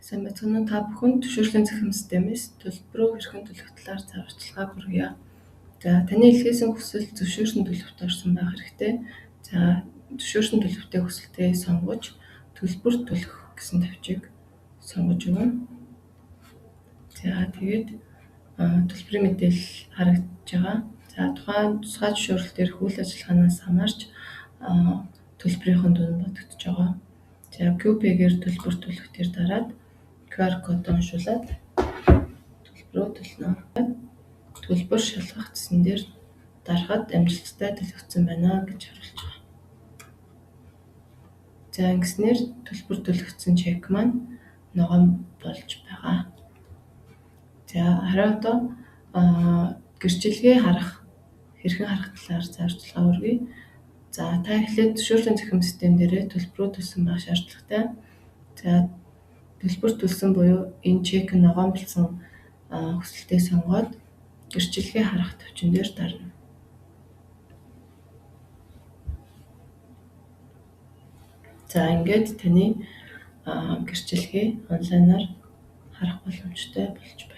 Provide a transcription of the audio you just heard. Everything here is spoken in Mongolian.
Сайн байцгаана уу? Та бүхэн зөвшөөрлийн цахим системээс төлбөрөө хэрхэн төлөх талаар зааварчилгааг хүргье. За, таны илгээсэн хүсэл зөвшөөрсөн төлөвт орсон байх хэрэгтэй. За, зөвшөөрсөн төлөвтэй хүсэлтээ сонгож төлбөр төлөх гэсэн товчийг сонгож өгнө. За, тэгээд төлбөрийн мэдээлэл харагдаж байгаа. За, тухайн тусгай зөвшөөрөл дээрх үйл ажиллагаанаас хамаарч төлбөрийнх нь дүн бодогдож байгаа. За, QPay-гээр төлбөр төлөх дээр дараад QR код уншуулад төлбөрөө төлнө. Төлбөр шалгах цэсэн дээр дарахад амжилттай төлөгдсөн байна гэж харуулж байгаа. За, ингэснээр төлбөр төлөгдсөн чек маань ногоон болж байгаа. За, харин одоо гэрчилгээ харах, хэрхэн харах талаар зааварчилгаа хүргэе. За, та эхлээд зөвшөөрлийн цахим систем дээрээ төлбөрөө төлсөн байх шаардлагатай. За, төлбөр төлсөн буюу энэ чек нь ногоон болсон хүсэлтээ сонгоод гэрчилгээ харах товчон дээр дарна. За, ингээд таны гэрчилгээ онлайнаар харах боломжтой болж байна.